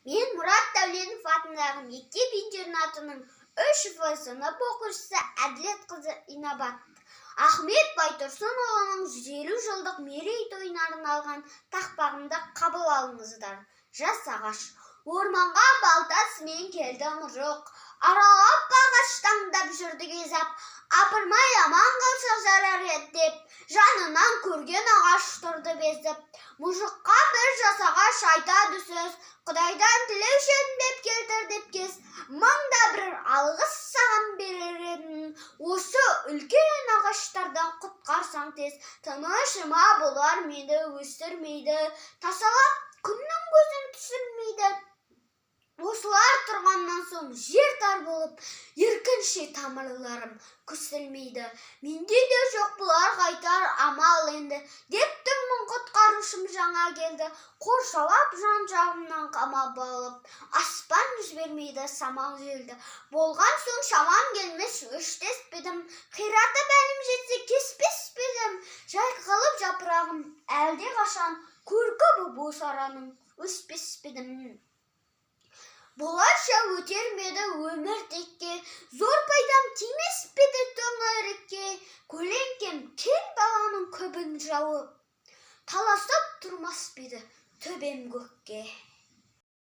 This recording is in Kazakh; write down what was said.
Мен Мұрат Дәуленов атындағы мектеп-интернатының 3 В сынып оқушысы Әділетқызы Инабат. Ахмет Байтұрсынұлының 150 жылдық мерейтойына арналған тақпағымды қабыл алыңыздар. Жас ағаш. Орманға балтасымен келді мұжық. Аралап ағаш таңдап жүрді кезап. Апырмай, аман қалса жарар еді деп, жанынан көрген ағаш тұрды безіп. Мұжыққа бір жас ағаш айтады сөз: «Құдайдан тілеуші едім деп келтір деп кез. Мың да бір алғыс саған берер едім, осы үлкен ағаштардан құтқарсаң тез. Тынышыма бұлар мені өстірмейді, тасалап күннің көзін түсірмейді. Осылар тұрғаннан соң жер тар болып, еркінше тамырларым көсілмейді. Менде де жоқ бұлар қайтар амал енді, деп тұрмын, құтқарушым жаңа келді. Қоршалап жан жағымнан қамап алып, аспан жібермейді самал желді. Болған соң шамам келмес өштеспедім, қиратып әлім жетсе кеспес пе едім? Жайқалып жапырағым әлде қашан, көркі боп осы араның өспес пе едім? Бұлайша өтер ме еді өмір текке, зор пайдам тимес пе еді төңірекке? Көлеңкем кең даланың көбін жауып, таласып тұрмас па еді төбем көкке?»